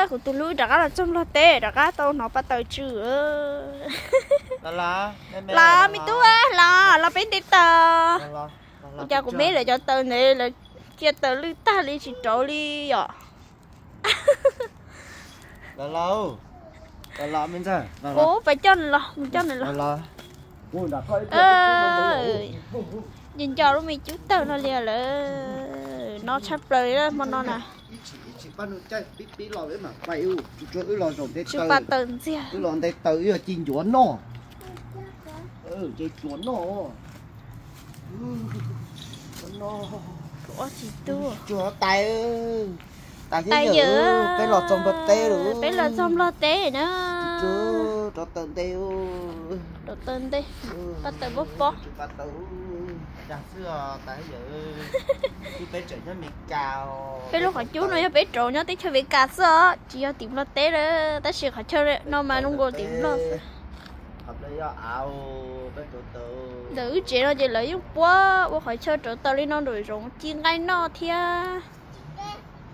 Kuv tus hlub rov qab los txog Nplog teb rov qab tau hnov paj taws tsw. Los, me tub, los, los peb nte taws. Ua cas kuv me lawv cov taws ntawd lawv cia taws lwj tag li tsis rauv li yom. Ub, pais coj nws los, mus coj nws los. Nco nco lub me cub tawg no li lawm, no tshaj plaws li hmo no na. Tsw paj taws ntxiag. Ua tsis tu. Tais yawm, peb los txog Nplog teb lawm. Peb los txog Nplog teb na. Rauv taws nte, rauv taws nte, paj taws pob pob. Peb lub qhov cub no yog peb rauv nyob teb chaws Amelikas xwb os, tsis yog tim Nplog teb lawm, tab sis qhov chaw no mas zoo nkaus tim Nplog xwb. Ntawm wb tsev no ces lawv yeej puab ua qhov chaw rauv taws li no nraum zoov ci nqaij noj thiab.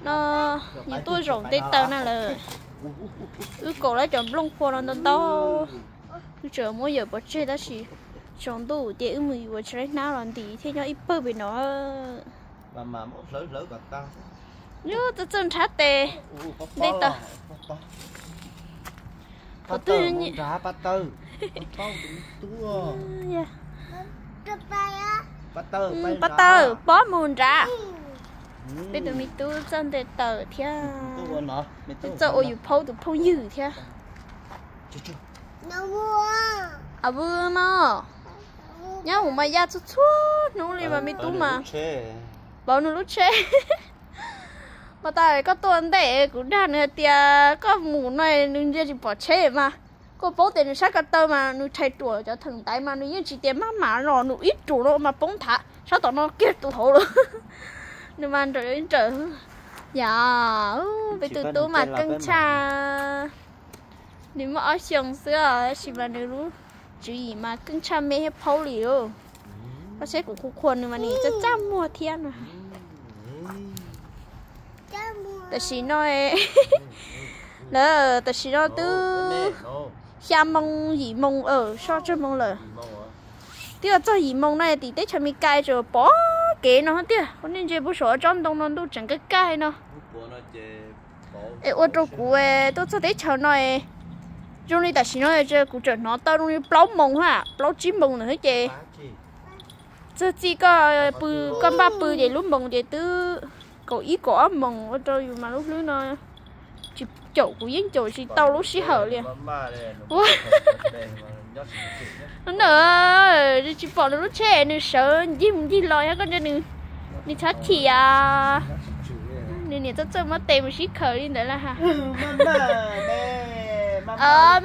No, nws tuaj zaum nte taws na lawm. Wb kaum lawm cov nplooj qhuav no ntau ntau. Wb tseem muab yawm pov tseg tab sis tsaus ntuj ces wb mus yuav tsis laib hnab los ntim thiaj nyob ib pawg pem no. Txawj txawj nrhab tes nte taws. Paj taws, pob mus nrad. Peb tus me tub txawj nte taws thiab, txawj ua yus phaub tus phooj ywg thiab. Av vwj no, nyob hauv mas ya txhua txhua hnub li mas me tub mas pauv nws lub tsheb. Mas tas koj tuaj ntej kuv dag nws hais tias koj mus no nws ntsia tsis pom tsheb mas, koj paub tias nws sab ko taw mas nws rhais ruam cov theem ntaiv mas nws yeej tsis tias maj mam los, nws ib ruam no mas poob nthav sab tom no kiag tus hauv lawm. Nws mas nrawm nrawm. Yog, peb tus tub mas keej tshaj. Nws muaj ob xyoos xwb os, tab sis mas nws lub tswv yim mas keej tshaj me thiab phaub li os. Koj saib kuv qhuas qhuas nws mas nws txaj txaj muag thiab no. Tam sim no, lawm tam sim no twb xya moo yim moo, soj tsawg moo lawm. Twb yuav txog yim moo no tim teb chaws Amelikas tseem pom kev no thiab, ua niaj ntse puag saum tsob ntoo no ntuj tseem kaj kaj no. Es ua rau kuv tuaj txog teb chaws no, zoo li tam sim no kuv tseem hnov tau zoo li plaub moos ha, plaub tsib moos lawm thiab ces txog txij koj pw, koj npaj pw ces lub moos ces twb kaum ib kaum ob moos, ua rau yus mas lub hlwb no tsis caum, kuv yeej caum tsis tau lub sij hawm li. Ua, na, tsis pom nws lub tsheb, nws sawv ncig mus ncig los thiab, koj ntsia nws, nws txhob chim os. Nws niam txawj txawj muab tes mus sib khaws li ntawd lawm ha.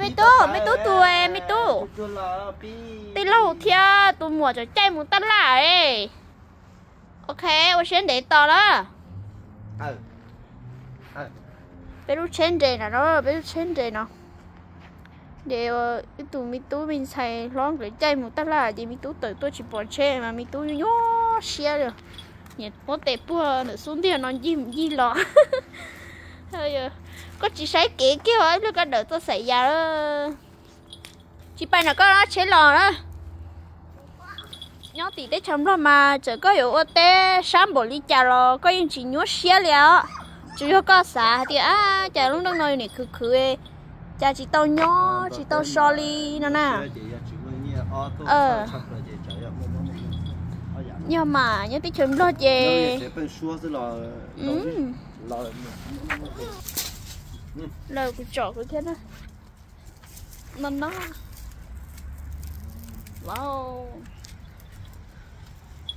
Me tub, me tub tus, me tub, tij laug thiab tus muam tseem caij mus tab laj. Ok, ua siab ntev tos na. Peb lub tsheb nres na, peb lub tsheb nres no. Ces ib tug me tub me ntxhais hlob nkawd caij mus tab laj ces me tub tawm tuaj tsis pom tsheb mas me tub nyuaj siab li. Niam muab tes puag ntawm xub ntiag no ncig mus ncig los. Koj tsis saib kev kiag, ib pliag koj dawm txoj xaim yas. Tsis pais nram koj tsheb los na. Nyob tim teb chaws Nplog mas txawm koj yuav ua teb sab npaum li cas los koj yeej tsis nyuaj siab li os. Tsuas yog koj xav hais tias, ab, cas lub neej no yus nim khwv khwv, cas tsis tau nyob tsis tau so li no na. Yog mas nyob teb chaws Nplog ces, lawm kuv tsom kuv thiab na. No no. Wow.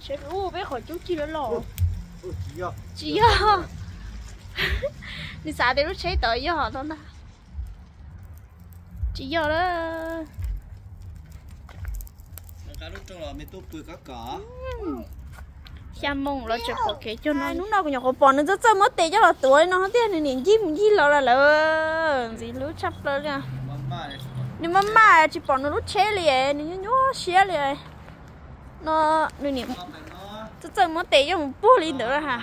Seb, peb qhov cub cig los los. Tsis yog. Nws xav tias lub tsheb tod yog no ntag. Tsis yog lawm. Xya moos los tseem pom kev cog no. Hnub no kuv nyuam qhuav pom nws txawj txawj muab tes coj los tuav li no thiab tiag, nws niam ncig mus ncig los lawm lawm. Ntxim hlub tshaj plaws li. Nws maj maj tsis pom nws lub tsheb li, nws nyuaj nyuaj siab li. No, nws niam txawj txawj muab tes coj mus puag li ntawd lawm ha.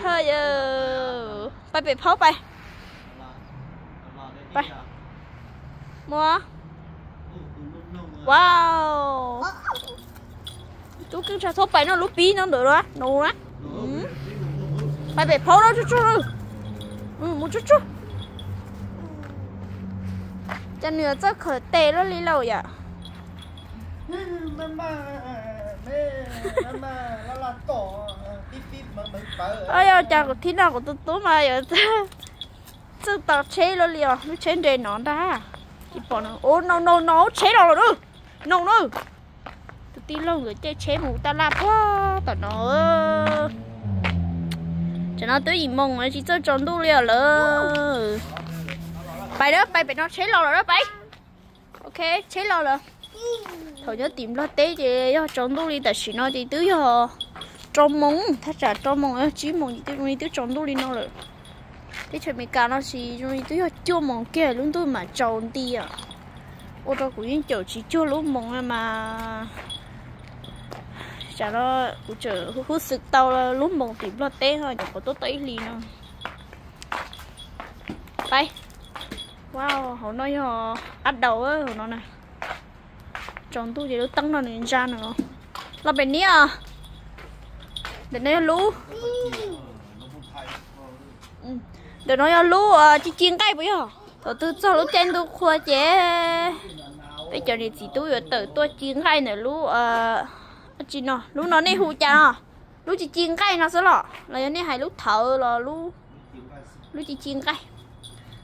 Ha yawg. Pais pem phaub pais. Pais. Mus. Wow. Tub Keej Tshav txhob pais no, lub pib no ntawd na, no na. Pais pem phaub na, tsuj tsuj. Mus tsuj tsuj. Cas nws txawj khaws tes luaj li lauj yom. Yog cas kuv thib no kuv tus tub mas yuav txawj tau tsheb luaj li os, lub tsheb nres no ntag. Tsis pom no, no no no, tsheb los lawm na, no na. Tus tij laug nkawd caij tsheb mus taj laj puag tom no. Tam no twb yim moos tsis txawj tsaus ntuj li os lawm. Pais lawm, pais pem no tsheb los lawm, pais. Ok, tsheb los lawm. Thaum nyob tim Nplog teb ces yog tsaus ntuj li tam sim no ces twb yog rau moos, thaj tsam rau moos yog tsib moos ces twb tsaus ntuj li no lawm. Teb chaws Amelikas no ces zoo li twb yog cuaj moos kiag lub ntuj mam tsaus nti os. Ua rau kuv yeej caum tsis cuag lub moos mas. Tam no kuv tseem huj xwm tau lub moos tim Nplog teb ho nyuam qhuav tuaj tau ib hlis no. Pais. Wow, hauv no yog ab daus hauv no na. Tsaus ntuj ces lub teeb no nws ntsa nws los pem niab. Ntawm no yog lub, ntawm no yog lub ci ci nqaij puas yog? Thaum twg txog lub caij ntuj qhua ces peb cov niam txiv tub yuav tawm tuaj ci nqaij ntawm lub, tsis no, lub no nej hu cas no? Lub ci ci nqaij no xwb los los yog nej hais lub thawv los lub ci ci nqaij?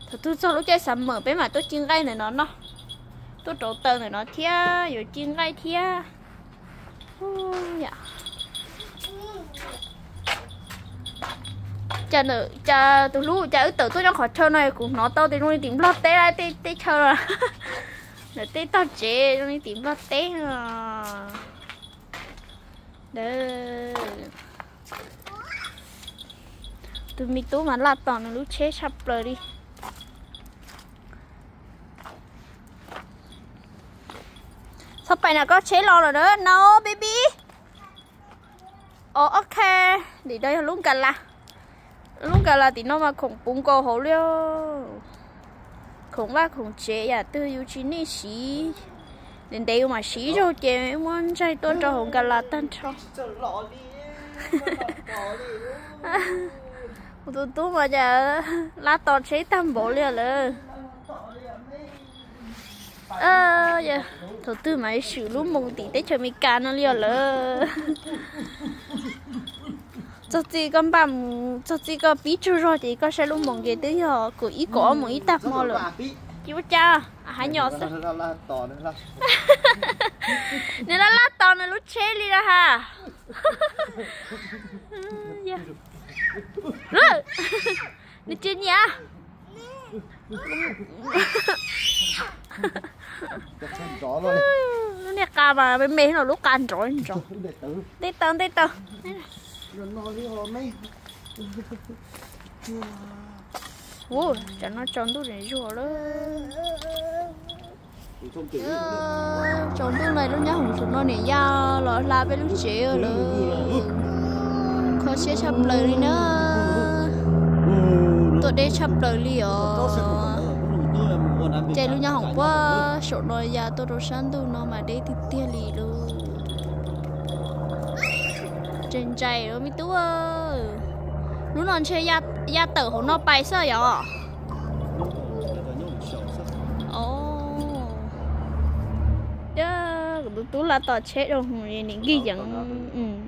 Thaum twg txog lub caij summer peb mam tuaj ci nqaij ntawm no noj, tuaj rauv taws ntawm no thiab yuav ci nqaij thiab. Cas, cas tus hlub cas wb tawm tuaj nyob qhov chaw no kuv hnov tau tias zoo li tim Nplog teb, tej chaw ntawm tej tog tsev zoo li tim Nplog teb. Tus me tub mas laj tos nws lub tsheb tshaj plaws li. Txhob pais na, koj tsheb los lawm na, no baby. Ov, ok. Tim no yog lub nkas las. Lub nkas las tim no mas khoom puv nkaus hauv li. Khoom vaj khoom tsev yam twg yus tsis nej siv, ntev ntev yus mam siv ib zaug ces muab ntsaig tuaj rau hauv nkas las tag nrho. Kuv tus tub mas cas laj tos tsheb tag npaum li lawm. Thaum twg mas swm lub moos tim teb chaws Amelikas no li os lawm. Txog txij koj npaj mus, txog txij koj pib tsaug zog ces koj saib lub moos ces twb yog kaum ib kaum ob moos ib tag hmo lawm. Tsis ua cas, hav nyos xwb. Nws laj laj tos nws lub tsheb li na ha. Nws tsis nyiam. Lub niag qa mas me me no, lub qa nrov nrov. Ntej taw, ntej taw. Ua, tam no tsaus ntuj zuag lawm. Tsaus ntuj no lub nyab hoom saum no niam ya los hla peb lub tsev lawm. Kho siab tshaj plaws li na. Tuaj deb tshaj plaws li os. Ces lub nyab hoom puag saum no ya tuaj rau sab ntuj no mas deb tiag tiag li lauj. Ntshai ntshai me tub. Lub no ntshe ya tawm hauv no pais xwb yom. Kuv tus tub laj tos tsheb rau hauv, niam nkig yeev,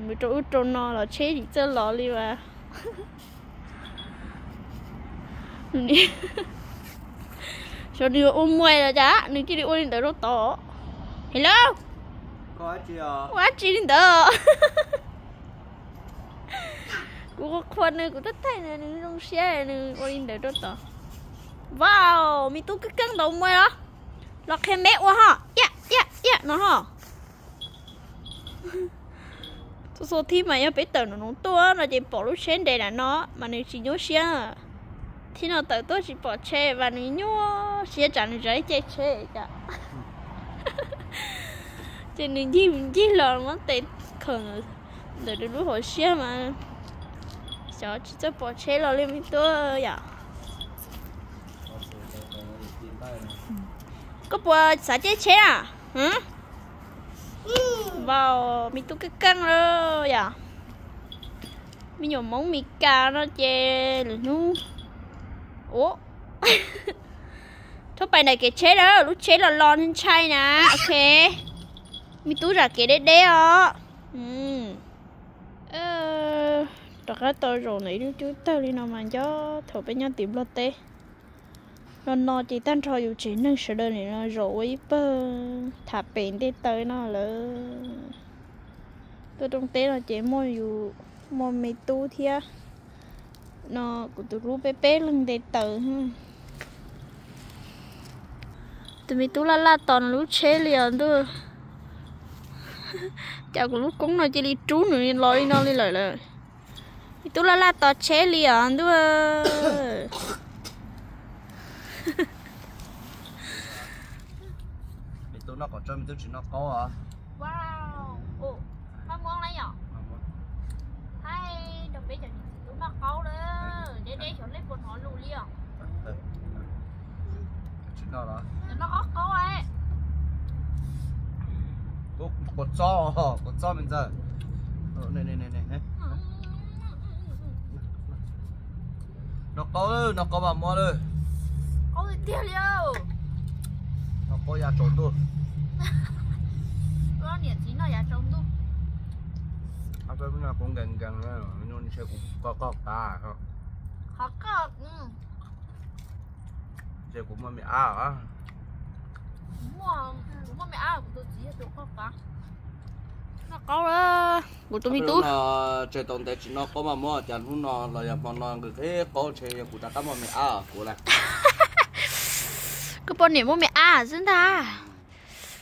mus rau ub rau no los tsheb tsis txawj los li as. Xyov nws ua muaj los cas nws cia li ua li ntawd rau tod. Hello, ua dab tsi li ntawd? Kuv qhuas nws, kuv tab thaij nws, nws zoo siab nws ua li ntawd rau tod. Wow, me tub kab keeb ntau muaj los, los qhia me ua ho, iab iab iab no ho. Txhua txhua thib mas yog peb tawm nraum no tuaj no ces pom lub tsheb nres nram no mas nws tsis nyuaj siab. Thib no tawm tuaj tsis pom tsheb mas nws nyuaj siab tsam nws tsav ib ce tsheb cas. Ces nws ncig mus ncig los muab tes khawm ntawm nws lub hauv siab mas Cov tsis txawj pom tsheb los li me tub yom. Koj puas xav caij tsheb a? Vau, me tub keej keej lawm yom. Me nyuam Hmoob Mes Kas no ces lwm hnub, ua, thov pais nram kev tsheb lawm, lub tsheb los los ntshai na. Ok, me tub zam kev deb deb os. Rov qab tau zaum ntawm ib lub cub tawg li no mas nco thaum peb nyob tim Nplog teb. No no ces tag nrho yus tsev neeg sawv daws nim no zaum ua ib pawg tham pem nte taw no lawm. Tuaj rooj teb no ces muaj yus, muaj me tub thiab no kuv tus hlub peb peb leeg nte taw. Tus me tub laj laj tos nws lub tsheb li os ntuj. Cas kuv lub koob no cia li rub nws los li no li lawm lawm. Me tub laj laj tos tsheb li os ntuj. Me tub noj qos tsawb, me tub tsis noj qaub os. Maj muab lawm yom. Haib rau peb cov niam txiv tub noj qaub lawm, deb deb xyov nej puas hnov lus li os. Tsis noj los? Noj qaub qaub. Kua txob, kua txob me ntxawg. Noj qaub, noj qaub mas muab lawm. Qaub tiag tiag li. Noj qaub ya tsaus ntuj. Niam txiv noj ya tsaus ntuj. Kuv nkees nkees, ntshe kuv qoj qab. Qhov qoj. Ntshe kuv muaj me ab. Kuv muaj, kuv muaj me ab, kuv tus txiv yog tus qoj qab. Noj qaub, kuv tus me tub. Tseg tau ntev tsis noj qaub maj muab, cas hnub no los yog hmo no nqhis qhib qaub ntshe yog kuv rov qab muaj me ab kuv lawm. Koj poj niam muaj me ab xwb ntag.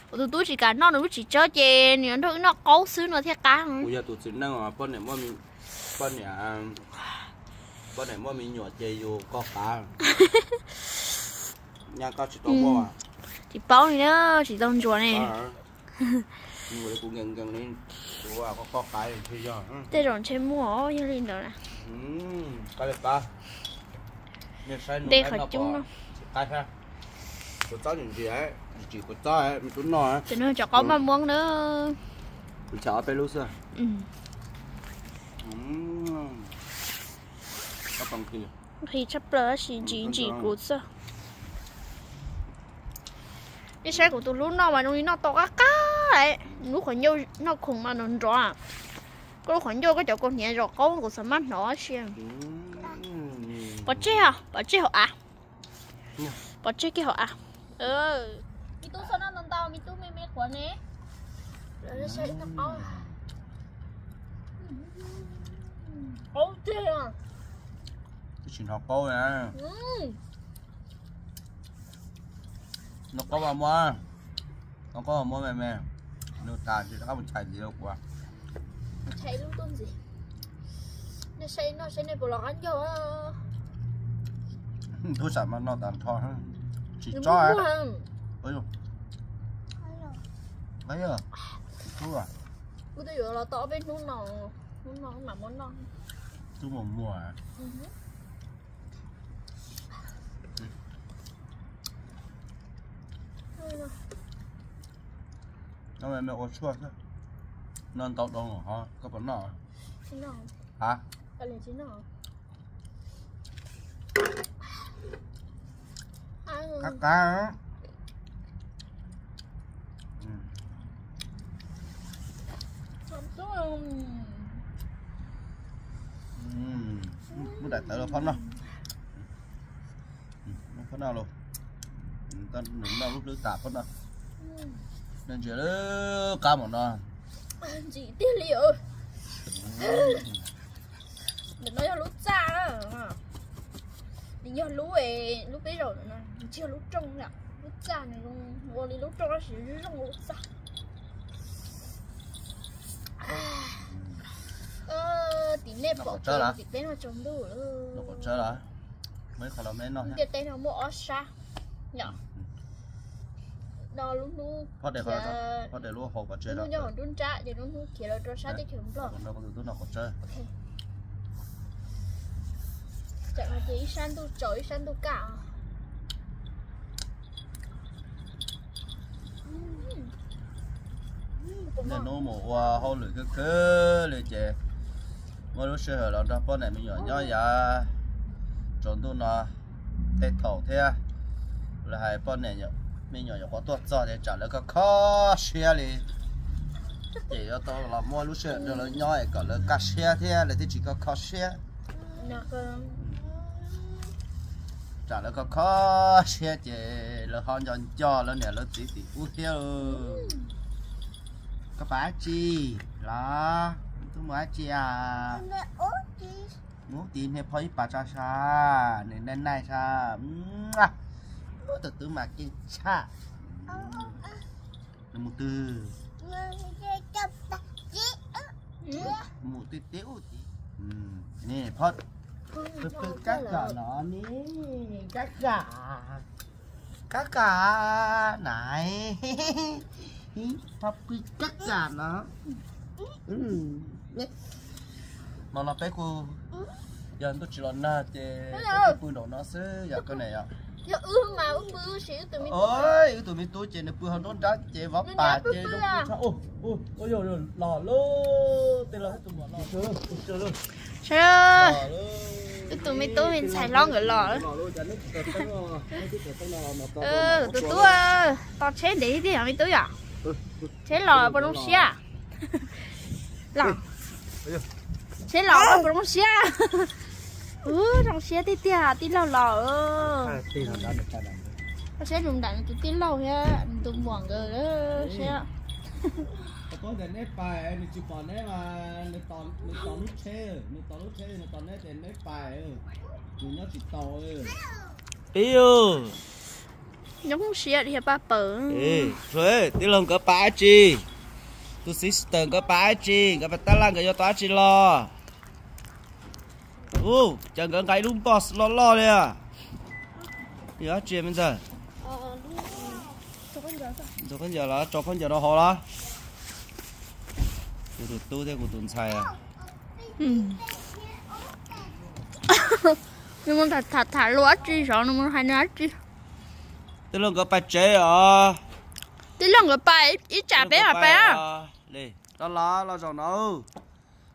Kuv tus tub tsis kam noj nws lub txiv tsawb ces nws yuav nrog wb noj qaub xwb no thiaj qab. Kuv yog tus txiv neej, poj niam, poj niam muaj me nyuam ces yus qoj qab. Nyaj koj tsis tau muaj. Tsis paub li na, tsis tau ntsuas ne. Kuv nkees nkees li, kuv qoj qab thiaj yog. Tej zaum ntshe muaj yog li ntawd na. Qab li qab. Nej saib nte qhov cub no. Tsis qaib thiab. Kua txob ntsim ntsim, tsis kua txob, me tub noj. Ces nws cov qaub maj muab na. Kuv tshaj ob peb lub xwb. Nqhis tshaj plaws tab sis ntsim ntsim kuv xwb. Nej saib kuv tus hlub noj mas zoo li noj tau qab qab. Lub qhov ncauj noj khoom mas nrov nrov. Koj lub qhov ncauj koj cov kaus hniav zom qaub kuv xav maj hnov si. Pov tseg, pov tseg hauv av. Pov tseg kiag hauv av. Me tub txhob noj ntau ntau, me tub me me qhuav ne. Qaub tiag. Tsis hnov qaub na. Noj qaub mas muab, noj qaub mas muab me me. Noj tas ces rov qab mus chais ntxiv rau kuv. Chais lub tuaj ntxiv. Nej saib noj saib nej puas los qab ncauj. Tub sam mas noj tas nrho. Tsis tsob. Kuv twb yuav los tau ob peb hnub no, hnub no mam muab noj. Tub muag muag. Noj me me ua tshuaj xwb. Noj ntau dhau ho koj puas noj? Tsis noj. Ha? Qab qab. Muab daim tawv los phob noj. Phob noj los. Nws noj lub hlwb tas phob noj. Nej ntsia lub qab mom no. Ntsim tiag li os. Ntawm no yog lub txaj. Nws yog lub, lub peb zaum no, nws tsis yog lub rooj, lub txaj nws zoo ua li lub rooj tab sis zoo ua lub txaj. Tim nej pom kev, tim peb no tsaus ntuj. Ntiaj teb no muaj ob sab. No lub hnub, lub hnub nyob hauv nruab nrab ces lub hnub khiav lawm rau sab teb chaws Nplog. Tus tub noj qaub tsawb. Tam no ces ib sab ntuj tsaus ib sab ntuj kaj. Niaj hnub mus ua hauj lwm khwb khwb li ces muaj lub sij hawm los nrog poj niam me nyuam nyob yav tsaus ntuj no tej thaum thiab. Lawv hais poj niam me nyuam nyuam qhuav tuaj txog ces tsam lawv kho kho siab li, ces yuav tau los muaj lub sij hawm nrog lawv nyob es kom lawv kaj siab thiab lawv thiaj tsis kho kho siab. Tsam lawv kho kho siab ces lawv ho nco nco lawv niam lawv txiv tim ub thiab. Koj pais dab tsi los? Twb mus dab tsi a? Mus ub tid, niag phob ib pas tso sab, nws naj naj sab. Tus tub mas keej tshaj. Nws mus twg? Mus twg tib ub tid. Niag phob, pw pw kab kam no, niag kab kam, kab kam na, phob pw kab kam no. No los peb kuj, yog ntuj tsis los nag ces peb kuj pw nraum no xwb yom koj niam yom. Wb tus me tub ces nws pw hauv nruab nrab ces vov pas ces los lub tej laug, wb tus me tub me ntxhais hlob nkawd los. Tus tub, tos tsheb ntev tiag me tub yom. Tsheb los puas zoo siab? Los, tsheb los puas zoo siab? Ub, zoo siab tiag tiag tij laug los. Tos tsheb mus nram nws tus tij laug thiab nws tus muam nkawd siab. Neb pais, nws tsis pom neb mas nws tos lub tsheb, nws tos lub tsheb nws tos neb ces neb pais, nws nyob tsis tau. Pib, nyob siab dhia paj paws. Tij laug nkawd pais dab tsi? Tus sister nkawd pais dab tsi? Nkawd pais tab laj nkawd yuav tau dab tsi los? Ub, cas nkawd nqa ib lub box loj loj li. Yog dab tsi me ntxawg? Tso khaub ncaws los, tso khaub ncaws rau hauv los? Kuv tus tub thiab kuv tus ntxhais. Nws mus tham tham lus dab tsi zov, nws mus hais nws dab tsi? Tij laug nkawd pais tsev os. Tij laug nkawd pais ib tsam peb mam pais. Los los los zaum no,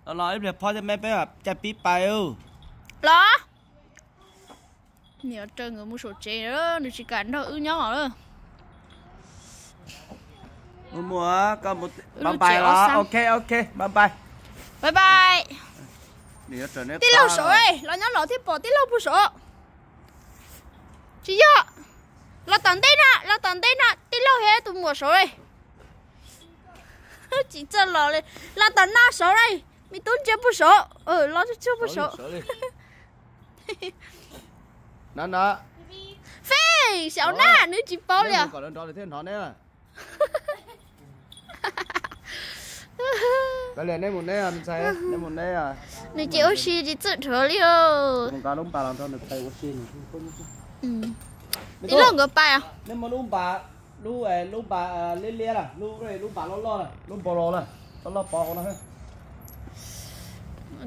los los ib pliag phob thiab me peb mam caij pib pais. Los, niam raws nkawd mus saum tsev, nws tsis kam nrog wb nyob lawm. Mus mus, bye bye los, ok ok, bye bye. Bye bye. Tij laug saud, los nyob los thiaj pom tij laug puag saud. Tsis yog, los tom ntej na, los tom ntej na, tij laug thiab tus muam saud li. Tsis txawj los li, los tom no saud li, me tub ntsia puag saud, los tsuag tsuag puag saud. Feej, xyaum na, nws tsis paub li. Neb mus neb, neb mus neb. Nws ces ua si tsis txawj dhuav li os. Tij laug nkawd pais. Neb muab lub npas, lub, lub npas liab liab lawm, lub npas loj loj lawm, lub npas loj loj lawm, loj loj pov hauv no.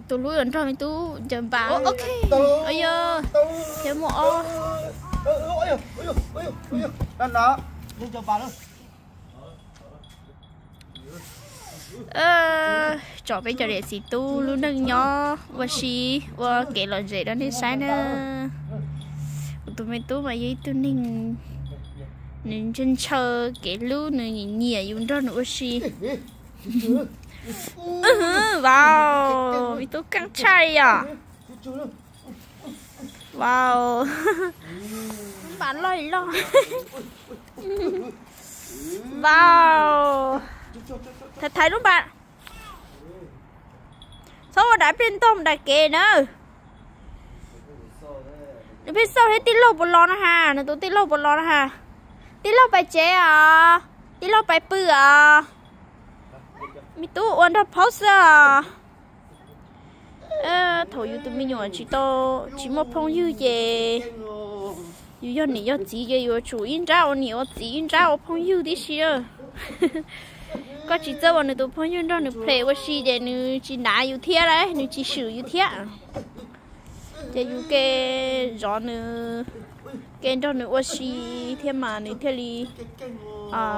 Tus hlub yuav nrog me tub ncaws npas. Ok, yog, thiab muaj ob. Tsom peb cov niam txiv tub lub neej nyob ua si, ua kev lom zem rau nej saib na. Kuv tus me tub mas yog ib tug neeg, nws ntshaw ntshaw kev hlub, nws nyiam nyiam yus nrog nws ua si. Vau, me tub keej tshaj li yom. Vau, lub npas loj li loj. Vau, thaiv thaiv lub npas. Txhob ua dav plig ntog mus nram kev na. Nws pheej xauj thiab, tij laug puas los no has, nws tus tij laug puas los no has. Tij laug pais tsev os, tij laug pais pw os. Me tub ua nrog phaub xwb os. Thaum yus tus me nyuam tsis tau, tsis muaj phooj ywg ces yus yog niam yog txiv ces yuav tsum ib nrab ua niam ua txiv ib nrab ua phooj ywg tib si. Koj tsis txawj ua nws tus phooj ywg nrog nws play ua si ces nws tsis hnav yus thiab lauj, nws tsis swm yus thiab. Ces yus ke zov nws, ke nrog nws ua si thiab mas nws thiaj li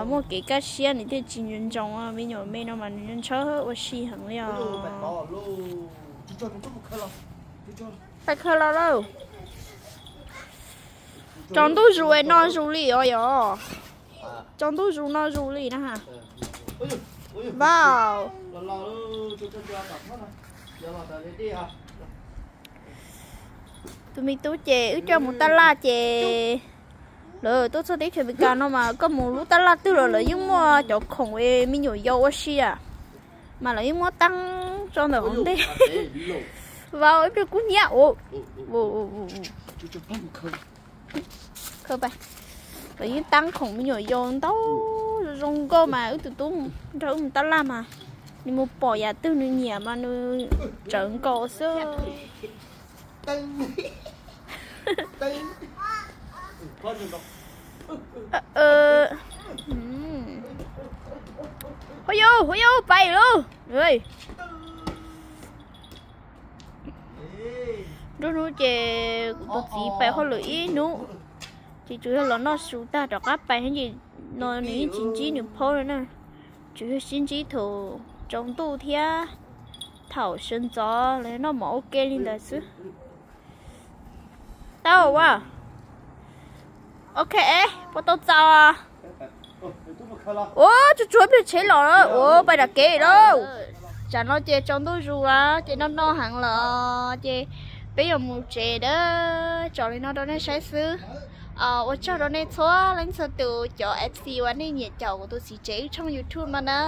muaj kev kaj siab, nws thiaj tsis ntsoos ntsoos. Me nyuam me no mas nws ntshaw ua si heev li os. Pais khaws los lauj. Tsaus ntuj zus no zus li os yom. Tsaus ntuj zus no zus li na. Vau. Tus me tub ces wb coj mus tab laj ces lawv tuaj txog teb chaws Amelikas no mas koj mus lub tab laj twg los lawv yeej muaj cov khoom me nyuam yaus ua si. Mas lawv yeej muab taab tso ntawm hauv ntej. Vau, ib pliag kub hnyiab. Lawv yeej taab khoom me nyuam yaus ntau zoo nkauj mas wb tus tub nrog wb mus tab laj mas nws mus pom yam twg nws nyiam mas nws tsawv nkaus xwb. Huaj yau, huaj yau, pais lauj. Nruab hnub ces kuv tus txiv pais hauj lwm ib hnub, ces tsuas yog los noj su tag rov qab pais, no nws yeej tsis ntsib nws phaub no na. Tsuas yog sib ntsib thaum tsaus ntuj thiab thaum sawv ntxov los noj mov ua ke li ntawd xwb. Tau a. Ok, puas tau txaus? Ua tsuag tsuag ib pliag tsheb los, ua pais nram kev lauj. Tsam no ces tsaus ntuj zus lawm ces noj noj heev lawm ces peb yuav mus tsev dawb, tso li no rau nej saib xwb. Ua tsaug rau nej txhua leej txhua tus cov F C uas nej nyiam caum kuv tus txiv tsev wb tshooj YouTube no na.